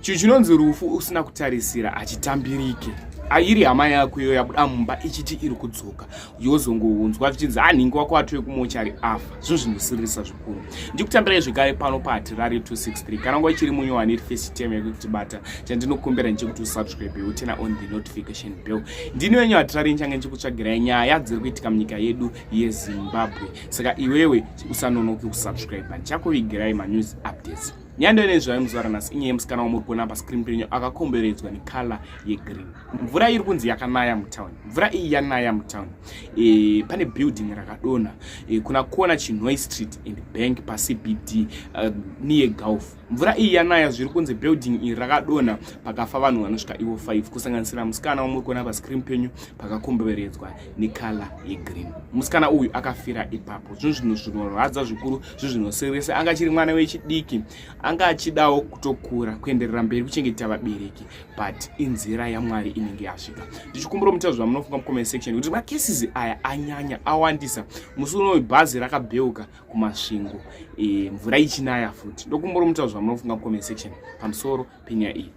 Chinhu chinonzi rufu usina kutarisira hachitambirike. Iri hama yako iyo yabuda mumba ichiti iri kudzoka, yozongounzwa zvichinzi anhingi wako atove kumochari afa. Zvinhu zvinosiririsa zvikuru. Ndikutambirai zvekare pano paHatirari 263. Kana nguva ichiri munyowani iri first time yako kutibata, chandinokumbira ndechekuti usubscribe uturn on the notification bell. Ndini wenyu Hatirari, nichange ndichikutsvagirai nyaya dziri kuitika munyika yedu yeZimbabwe. Saka iwewe usanonoke kusubscribe, ndichakuvigirai manews updates. Nyaya ndoinezvayo muzuva ranhasi inyaya yemusikana wamuri kuona pascreen penyu akakomberedzwa necolour yegreen. Mvura iri kunzi yakanaya mutown. Mvura iyi yanaya mutown. Pane building rakadonha kuna kona Chinhoyi Street and Bank paCBD near Gulf. Mvura iyi yanaya, zviri kunzi building iri rakadonha, pakafa vanhu vanosvika ivo 5, kusanganisira musikana wamuri kuona pascreen penyu pakakomberedzwa necolour yegreen. Musikana uyu akafira ipapo. Zvinhu zvinhu zvinorwadza zvikuru, zvinhu zvinosiririsa. Anga achiri mwana wechidiki, anga achidawo kutokura, kuenderera mberi, kuchengeta vabereki, but inzira yaMwari inenge yasvika. Ndichikumbira mutauro zvamunofunga mucomment section kuti macases aya anyanya, awandisa. Musi unoyu bhazi rakabheuka kuMasvingo, mvura ichinaya futi. Ndokumbura mutauro zvamunofunga mucomment section pamusoro penyaya iyi.